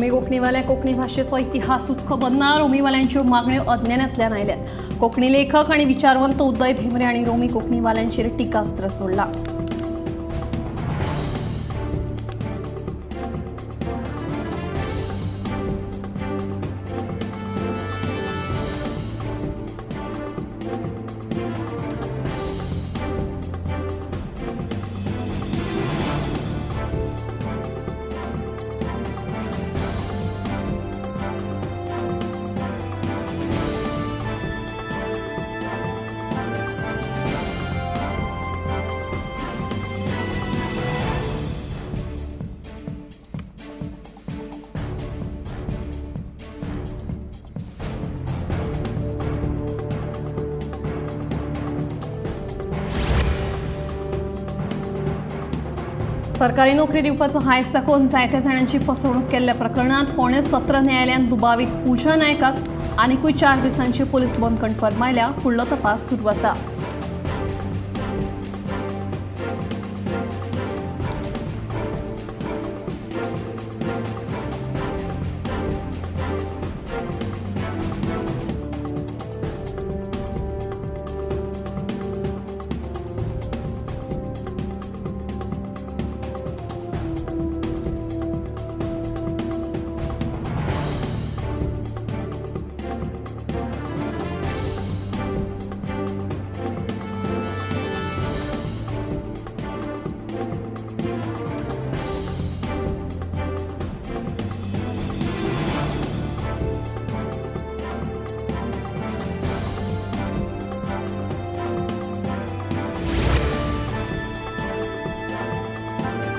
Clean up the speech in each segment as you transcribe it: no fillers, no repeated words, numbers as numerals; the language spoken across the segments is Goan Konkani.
रोमी कोंकणीवाले कोंकणी भाशेचो इतिहासूच खबर ना. रोमीवाल्यांच्यो मागण्यो अज्ञानांतल्यान आयल्यात. कोंकणी लेखक आनी विचारवंत उदय भेंब्रे आनी रोमी कोंकणीवाल्यांचेर टिकास्त्र सोडला. सरकारी नोकरी दिवपाचो हांयस दाखोवन जायत्या जाणांची फसवणूक केल्ल्या प्रकरणांत फोंडें सत्र न्यायालयान दुबावीत पूजा नायकाक आनिकूय 4 दिसांची पुलीस बंदखण फर्मायल्या. फुडलो तपास सुरू आसा.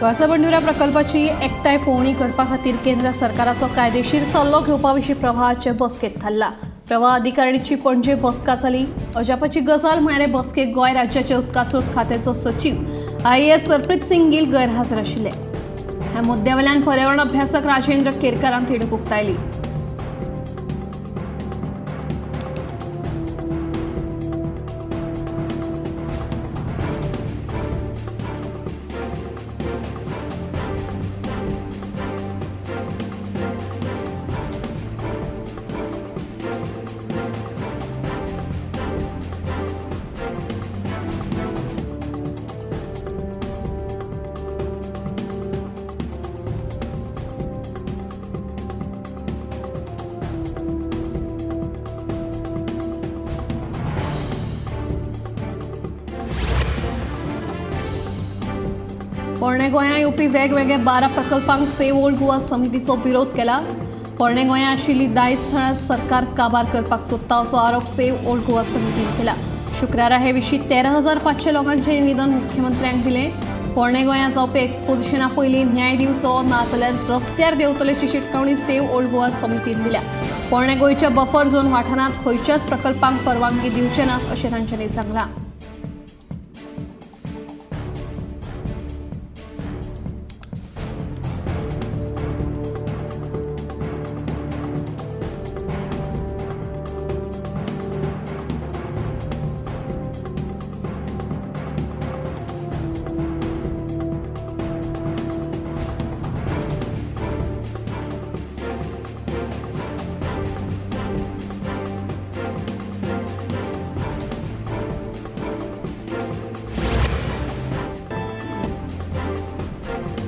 कळसा बंडुरा प्रकल्पाची एकठांय पळोवणी करपा खातीर केंद्र सरकाराचो कायदेशीर सल्लो घेवपा विशीं प्रवाहाचे बसकेंत थारला. प्रवाह अधिकारिणीची पणजे बसका जाली. अजापाची गजाल म्हळ्यार बसकेक गोंय राज्याचे उदकास्रोत खात्याचो सचीव IAS Sarpreet Singh Gill गैरहाजर आशिल्ले. ह्या मुद्द्यावेल्यान पर्यावरण अभ्यासक राजेंद्र केरकारान तिडक उक्तायली. पोरणे गोंया येवपी वेगवेगळ्या 12 प्रकल्पांक सेव्ह ओल्ड गोवा समितीचो विरोध केला. पोरणे गोंया आशिल्ली 10 थळां सरकार काबार करपाक सोदता असो आरोप सेव्ह ओल्ड गोवा समितीन केला. शुक्रारा हे विशीं 13,500 लोकांचें निवेदन मुख्यमंत्र्यांक दिलें. पोरणे गोंया जावपी एक्सपोजिशना पयलीं न्याय दिवचो नाजाल्यार रस्त्यार देंवतले अशी शिटकावणी सेव्ह ओल्ड गोवा समितीन दिल्या. पोरणे गोंयच्या बफर झोन वाठारांत खंयच्याच प्रकल्पांक परवानगी दिवचे ना अशें तांच्यांनी सांगलां.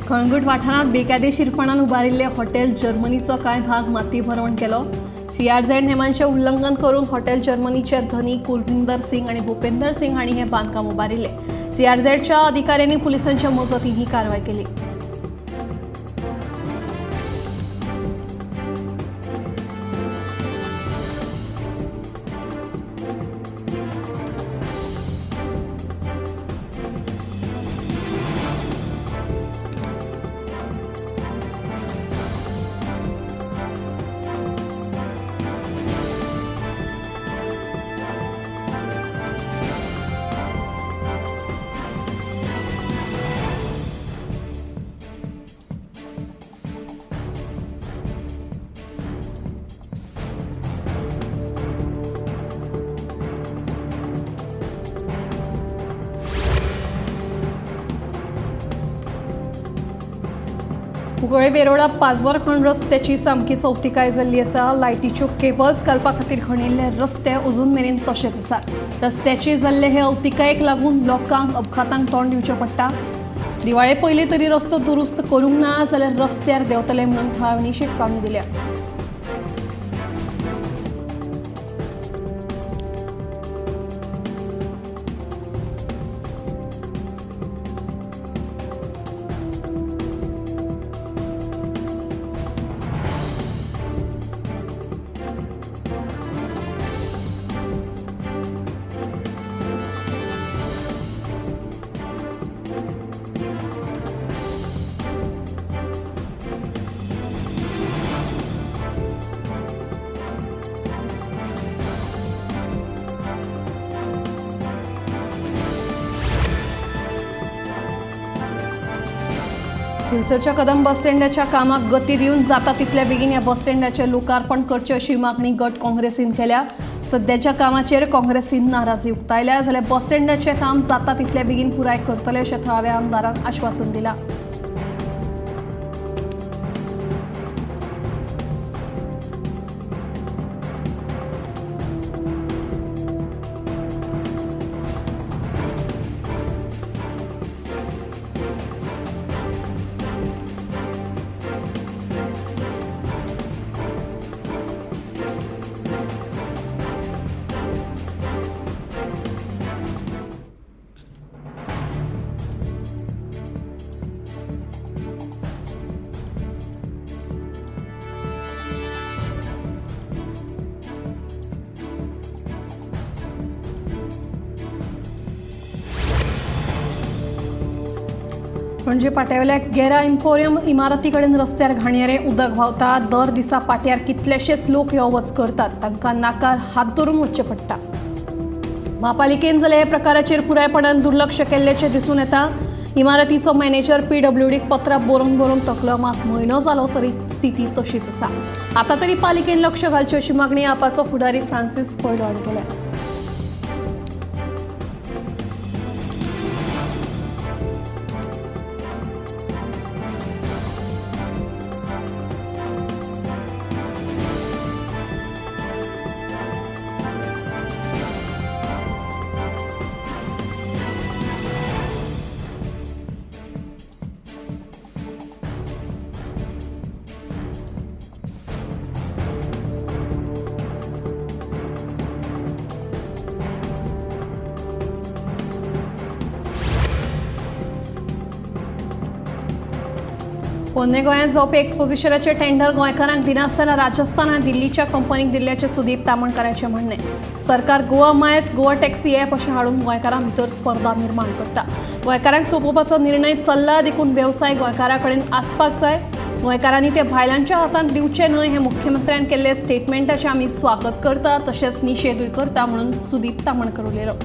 कळंगूट वाठारांत बेकायदेशीरपणान उबारिल्ले हॉटेल जर्मनीचो कांय भाग माती भरवण केलो. सीआरझेड नेमांचें उल्लंघन करून हॉटेल जर्मनीचे धनी कुलविंदर सिंग आनी भूपेंदर सिंग हांणी हें बांदकाम उबारिल्लें. सीआरझेडच्या अधिकाऱ्यांनी पुलिसांच्या मजतीन ही कारवाय केली. कुंकळे वेरोडा पाजरखण रस्त्याची सामकी चवतिकाय जाल्ली आसा. लायटीच्यो केबल्स घालपा खातीर खणिल्ले रस्ते अजून मेरेन तशेच आसात. रस्त्याचे जाल्ले हे अवतिकायेक लागून लोकांक अपघातांक तोंड दिवचें पडटा. दिवाळे पयलीं तरी रस्तो दुरुस्त करूंक ना जाल्यार रस्त्यार देंवतले म्हणून थळाव्यांनी शिटकावणी दिल्या. दिवसच्या कदम बस स्टँडाच्या कामाक गती दिवन जाता तितल्या बेगीन ह्या बस स्टँडाचें लोकार्पण करचें अशी मागणी गट काँग्रेसीन केल्या. सद्याच्या कामाचेर काँग्रेसीन नाराजी उक्तायल्या जाल्यार बस स्टँडाचें काम जाता तितल्या बेगीन पुराय करतले अशें थळाव्या आमदारान आश्वासन दिलां. पणजे पाट्यावेल्या गेरा एम्पोरियम इमारती कडेन रस्त्यार घाणयारें उदक व्हांवता. दर दिसा पाट्यार कितलेशेच लोक यो वच करतात. तांकां नाकार हात धरून वचचें पडटा. म्हापालिकेन जाल्यार ह्या प्रकाराचेर पुरायपणान दुर्लक्ष केल्ल्याचें दिसून येता. इमारतीचो मॅनेजर पीडब्ल्यूडीक पत्रां बरोवन बरोवन तकलो मात म्हयनो जालो तरी स्थिती तशीच आसा. आतां तरी पालिकेन लक्ष घालचें अशी मागणी आपाचो फुडारी फ्रांसीस कोयलो हांणी केल्या. पोन्ने गोंयांत जावपी एक्सपोजिशराचे टेंडर गोंयकारांक दिनासतना राजस्थान आनी दिल्लीच्या कंपनीक दिल्ल्याचें सुदीप तामणकारांचें म्हणणें. सरकार Goa miles, Goa taxi app अशें हाडून गोंयकारां भितर स्पर्धा निर्माण करता. गोंयकारांक सोंपोवपाचो निर्णय चल्ला देखून वेवसाय गोंयकारां कडेन आसपाक जाय. गोंयकारांनी ते भायल्यांच्या हातांत दिवचे न्हय हें मुख्यमंत्र्यान केल्ल्या स्टेटमेंटाचें आमी स्वागत करता तशेंच निशेधूय करता म्हणून सुदीप तामणकर उलयलो.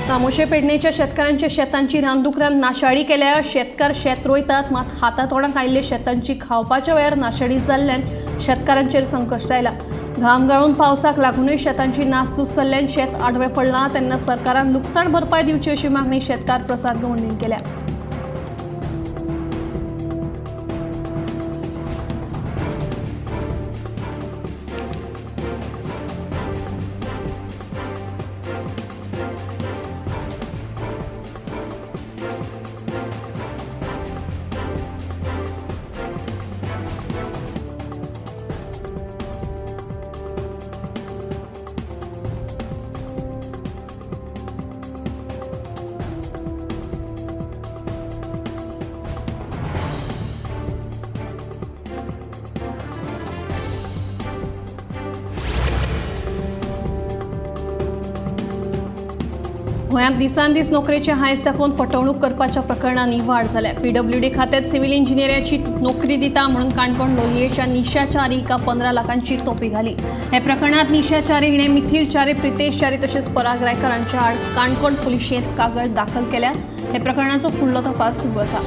तामोशे पेडणेच्या शेतकारांच्या शेतांची रानदुकरान नाशाडी केल्या. शेतकार शेत रोयतात मात हातातोंडाक आयिल्ले शेतांची खावपाच्या वेळार नाशाडी जाल्ल्यान शेतकारांचेर संकश्ट आयला. घाम गाळून पावसाक लागूनय शेतांची नासधूस जाल्ल्यान शेत आडवें पडलां तेन्ना सरकारान लुकसाण भरपाय दिवची अशी मागणी शेतकार प्रसाद गवंडीन केल्या. गोंयांत दिसान दीस नोकरेचे हांयस दाखोवन फटवणूक करपाच्या प्रकरणांनी वाड जाल्या. पीडब्ल्यूडी खात्यात सिव्हिल इंजिनियराची नोकरी दिता म्हणून काणकोण लोलयेच्या निशा च्यारी हिका 15 लाखांची तोपी घाली. हे प्रकरणात निशा च्यारी हिणें मिथिल च्यारी, प्रितेश च्यारी तशेंच पराग रायकर हांच्या आड काणकोण पुलिशेंत कागळ दाखल केल्या. हे प्रकरणाचो फुडलो तपास सुरू आसा.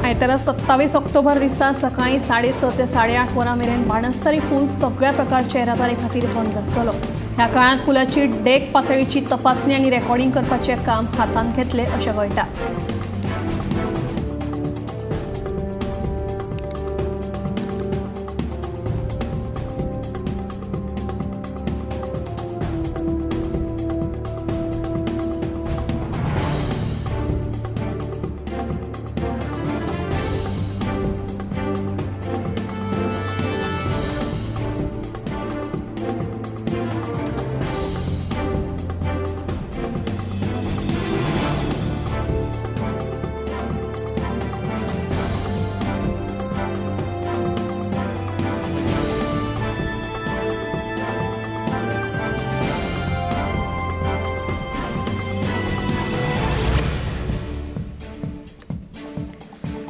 आयतारा 27 ऑक्टोबर दिसा सकाळीं 6:30 ते 8:30 वरां मेरेन बाणस्तारी पूल सगळ्या प्रकारच्या येरादारी खातीर बंद आसतलो. ह्या काळांत पुलाची डेक पातळीची तपासणी आनी रेकॉर्डिंग करपाचें काम हातांत घेतलें अशें कळटा.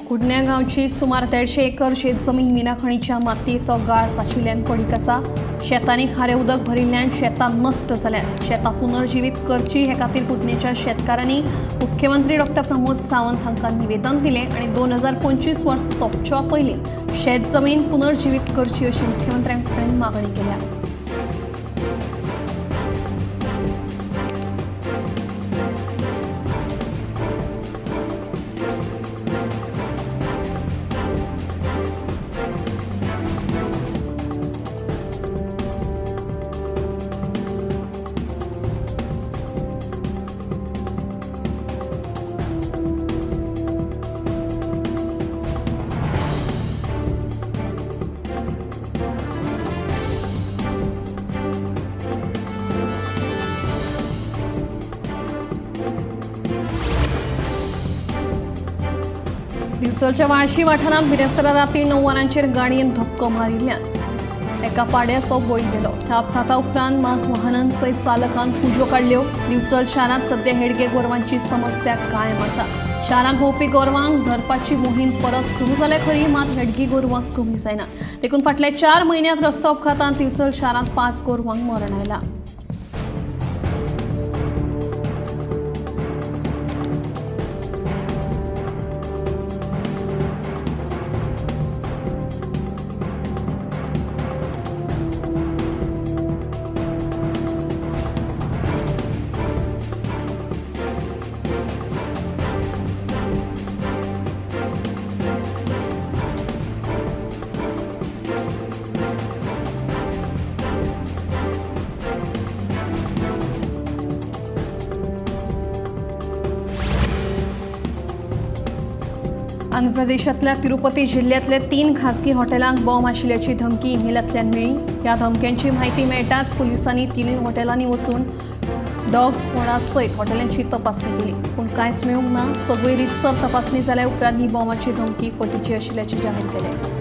कुडण्या गांवची सुमार 150 एकर शेतजमीन मिनाखणीच्या मातयेचो गाळ साचिल्ल्यान पडीक आसा. शेतांनी खारें उदक भरिल्ल्यान शेतां नश्ट जाल्यात. शेतां पुनर्जिवीत करची हे खातीर कुडणेच्या शेतकारांनी मुख्यमंत्री डॉक्टर प्रमोद सावंत हांकां निवेदन दिलें आनी 2025 वर्स सोंपच्या पयलीं शेतजमीन पुनर्जिवीत करची अशी मुख्यमंत्र्यां कडेन मागणी केल्या. दिवचलच्या वाळशी वाठारांत बिरेस्तारा राती 9 वरांचेर गाडयेन धपको मारिल्ल्यान एका पाड्याचो बळी गेलो. ह्या अपघाता उपरांत मात वाहनां सयत चालकान फुजो काडल्यो. दिवचल शारांत सद्या हेडगे गोरवांची समस्या कायम आसा. शारांत भोंवपी गोरवांक धरपाची मोहीम परत सुरू जाल्या खरी, मात हेडगी गोरवां कमी जायना. देखून फाटल्या 4 म्हयन्यांत रस्तो अपघातांत दिवचल शारांत 5 गोरवांक मरण आयलां. आंध्र प्रदेशांतल्या तिरुपती जिल्ह्यांतले 3 खासगी हॉटेलांक बॉम्ब आशिल्ल्याची धमकी इमेलांतल्यान मेळ्ळी. ह्या धमक्यांची म्हायती मेळटाच पुलिसांनी 3 हॉटेलांनी वचून डॉग स्क्वॉडा सयत हॉटेलांची तपासणी केली, पूण कांयच मेळूंक ना. सगळी रितसर तपासणी जाल्या उपरांत ही बॉम्बाची धमकी फटीची आशिल्ल्याचें जाहीर केलें.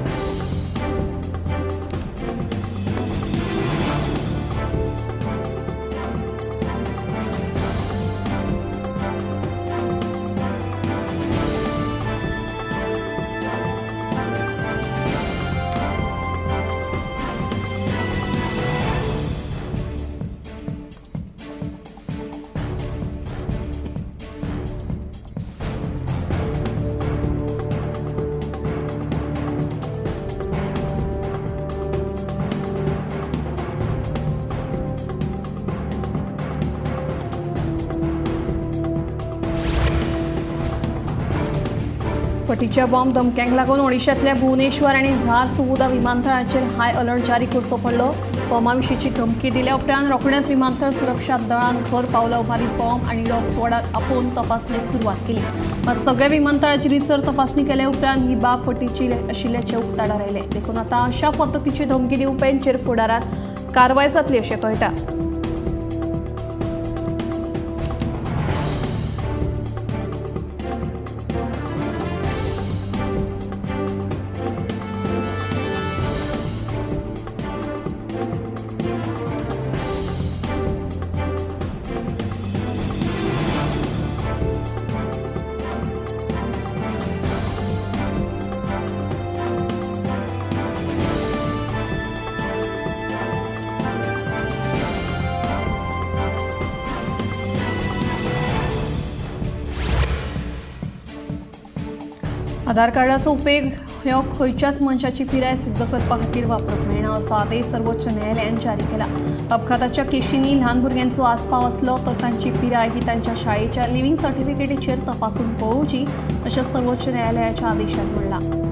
फटीच्या बॉम्ब धमक्यांक लागून ओडिशांतल्या भुवनेश्वर आनी झारसुगुडा विमानतळाचेर हाय अलर्ट जारी करचो पडलो. बॉम्बा विशींची धमकी दिल्या उपरांत रोखडेच विमानतळ सुरक्षा दळान खर पावलां उबारीत बॉम्ब आनी डॉग स्क्वॉडाक आपोवन तपासणेक सुरवात केली. मात सगळ्या विमानतळाची रितसर तपासणी केल्या उपरांत ही बाब फटीची आशिल्ल्याचें उक्ताडार आयलें. देखून आतां अशा पद्दतीची धमकी दिवप्यांचेर फुडारांत कारवाय जातली अशें कळटा. आधार कार्डाचो उपेग ह्यो खंयच्याच मनशाची पिराय सिद्ध करपा खातीर वापरूंक मेळना असो आदेश सर्वोच्च न्यायालयान जारी केला. अपघाताच्या केशींनी ल्हान भुरग्यांचो आस्पाव आसलो तर तांची पिराय ही तांच्या शाळेच्या लिव्हिंग सर्टिफिकेटीचेर तपासून पळोवची अशें सर्वोच्च न्यायालयाच्या आदेशांत म्हणलां.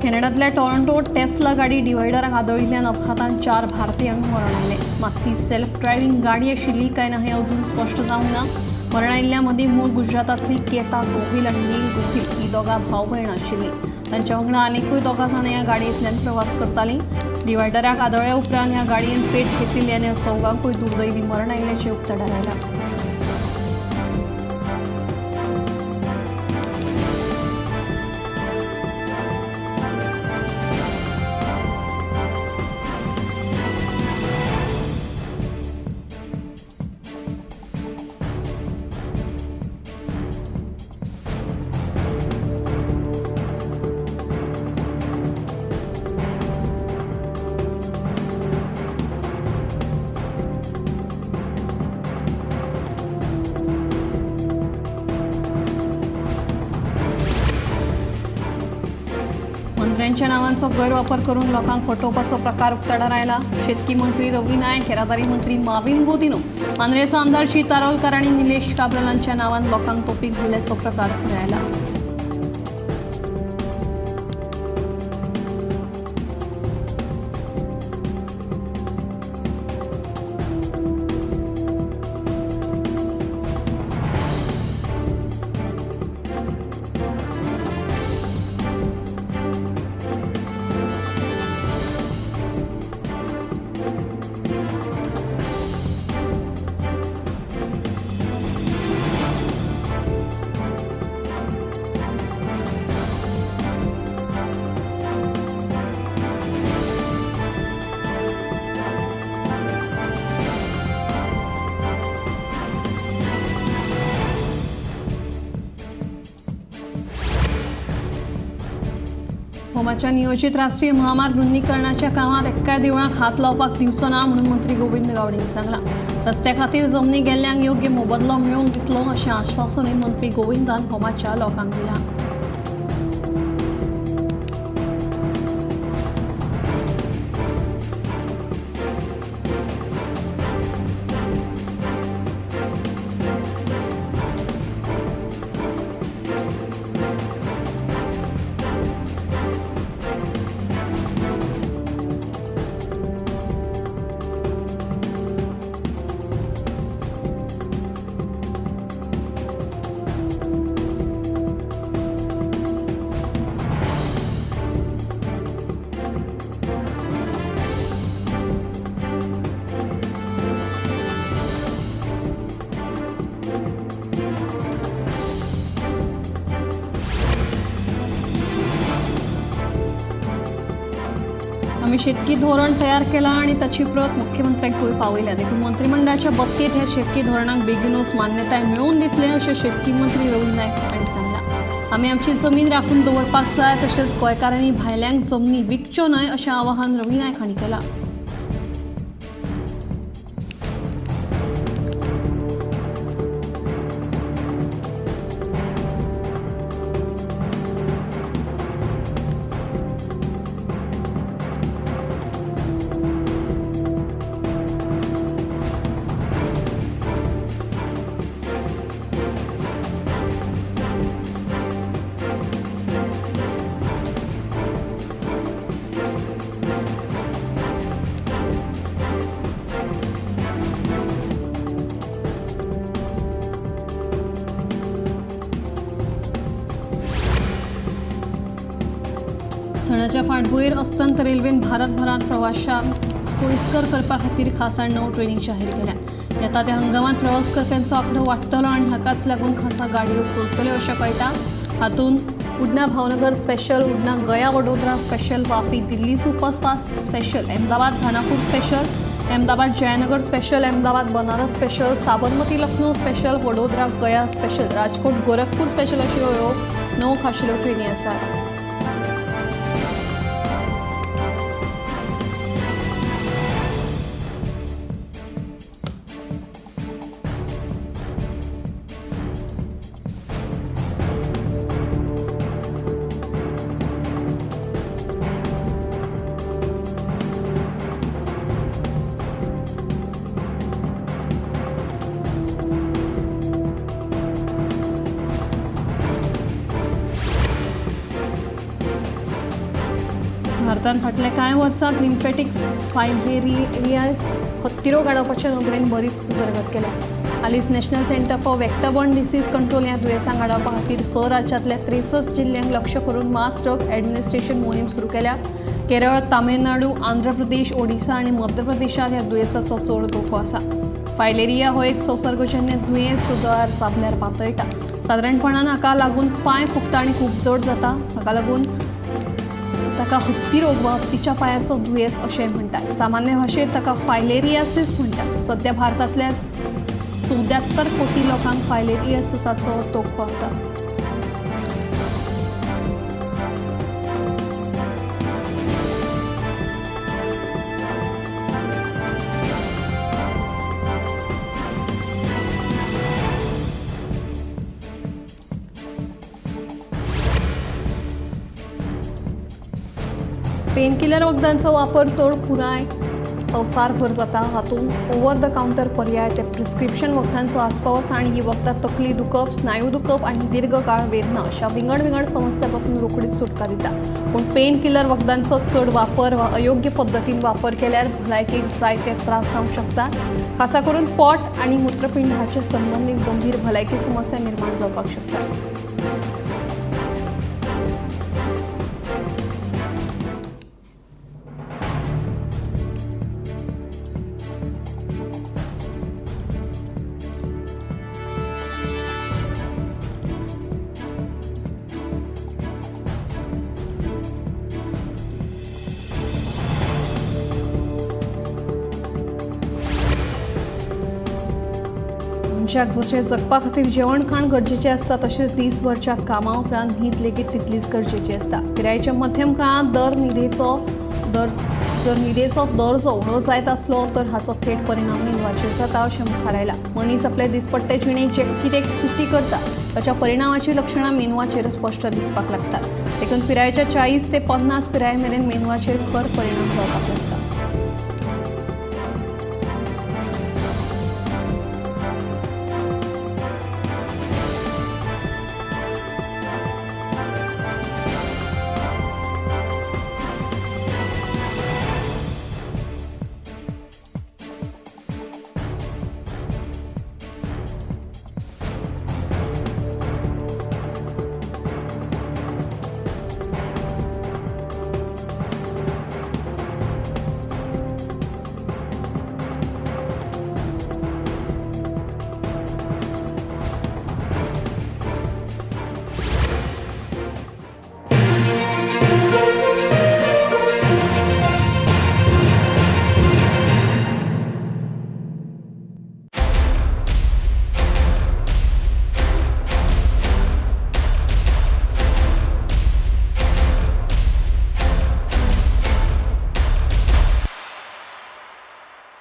कॅनडांतल्या टोरंटो टेस्ला गाडी डिवायडराक आदळिल्ल्यान अपघातांत 4 भारतीयांक मरण आयलें. मात ती सेल्फ ड्रायव्हिंग गाडी आशिल्ली काय ना हें अजून स्पश्ट जावंक ना. मरण आयिल्ल्या मदीं मूळ गुजरातांतली केता गोहील आनी नील गोहील ही दोगां भाव भयणां आशिल्लीं. तांच्या वांगडा आनिकूय 2 जाणां ह्या गाडयेंतल्यान प्रवास करतालीं. डिवायडराक आदळ्या उपरांत ह्या गाडयेन पेट घेतिल्ली आनी चौगांकूय दुर्दैवी मरण आयिल्ल्याचें उक्ताडार आयलां. मंत्र्यांच्या नावांचो गैरवापर करून लोकांक फटोवपाचो प्रकार उक्ताडार आयला. शेतकी मंत्री रवी नायक, येरादारी मंत्री माविन गोदिनो, मांद्रेचो आमदार शीत आरोलकर आनी निलेश काब्राल हांच्या नावान लोकांक तोपी घाल्ल्याचो प्रकार फुडें आयला. होमाच्या नियोजित राष्ट्रीय महामार्ग रुंदीकरणाच्या कामात एकाय देवळाक हात लावपाक दिवचो ना म्हणून मंत्री गोविंद गावडेन सांगलां. रस्त्या खातीर जमनी गेल्ल्यांक योग्य मोबदलो मेळोवन दितलो अशें आश्वासनूय मंत्री गोविंदान होमाच्या लोकांक दिलां. आमी शेतकी धोरण तयार केलां आनी ताची प्रत मुख्यमंत्र्यांकूय पावयल्या. देखून मंत्रिमंडळाच्या बसकेंत ह्या शेतकी धोरणाक बेगीनूच मान्यताय मेळोवन दितले अशें शेतकी मंत्री रवी नायक हांणी सांगलां. आमी आमची जमीन राखून दवरपाक जाय, तशेंच गोंयकारांनी भायल्यांक जमनी विकच्यो न्हय अशें आवाहन रवी नायक हांणी केलां. सणाच्या फाटभूंयेर अस्तंत रेल्वेन भारतभरांत प्रवाशांक सोयीस्कर करपा खातीर खासा 9 ट्रेनी जाहीर केल्या. येता त्या हंगामांत प्रवास करप्यांचो आंकडो वाडटलो आनी हाकाच लागून खासा गाडयो चलतल्यो अशें कळटा. हातूंत Udhna Bhavnagar special, Udhna Gaya Vadodara special, Vapi Delhi superfast special, Ahmedabad Khanapur special, Ahmedabad Jaynagar special, Ahmedabad Banaras special, Sabarmati Lucknow special, Vadodara Gaya special, Rajkot Gorakhpur special अश्यो ह्यो 9 खाशेल्यो ट्रेनी आसात. भारतान फाटल्या कांय वर्सांत लिम्फेटीक फायलेरियास हत्तीरोग आडावपाच्या नदरेन बरीच उदरगत केल्या. हालींच national centre for vector borne disease control ह्या दुयेंसांक आडावपा खातीर 6 राज्यांतल्या 63 जिल्ल्यांक लक्ष करून मास ड्रग ॲडमिनिस्ट्रेशन मोहीम सुरू केल्या. केरळ, तामिळनाडू, आंध्र प्रदेश, ओडिसा आनी मध्य प्रदेशांत ह्या दुयेंसाचो चड धोको आसा. फायलेरिया हो एक संसर्गजन्य दुयेंस जो जळार चाबल्यार पातळटा. सादारणपणान हाका लागून पांय फुगता आनी खूब जड जाता. हाका लागून ताका हत्ती रोग वा हत्तीच्या पांयाचो दुयेंस अशें म्हणटात. सामान्य भाशेंत ताका फायलेरियासीस म्हणटात. सद्या भारतांतल्या 74 कोटी लोकांक फायलेरियासिसाचो धोको आसा. पेनकिलर वखदांचो वापर चड पुराय संवसारभर जाता. हातूंत ओव्हर the counter पर्याय ते प्रिस्क्रिप्शन वखदांचो आस्पाव आसा आनी ही वखदां तकली दुखप, स्नायू दुखप आनी दीर्घकाळ वेदना अशा विंगड विंगड समस्या पासून रोखडीच सुटका दिता. पूण पेनकिलर वखदांचो चड वापर वा अयोग्य पद्दतीन वापर केल्यार भलायकेक जायते त्रास जावंक शकता. खासा करून पोट आनी मूत्रपिंड हाचे संबंदीत गंभीर भलायकी समस्या निर्माण जावपाक शकता. मनशाक जशें जगपा खातीर जेवण खाण गरजेचें आसता तशेंच दीसभरच्या कामा उपरांत न्हीद लेगीत तितलीच गरजेची आसता. पिरायेच्या मध्यम काळांत जर न्हिदेचो दर्जो उणो जायत आसलो तर हाचो थेट परिणाम मेंदवाचेर जाता अशें मुखार आयलां. मनीस आपले दिसपट्टे जिणेंत जे कितें कृती करता ताच्या परिणामाची लक्षणां मेंदवाचेर स्पश्ट दिसपाक लागतात. देखून पिरायेच्या 40 ते 50 पिराये मेरेन मेंदवाचेर खर परिणाम जावपाक लागता.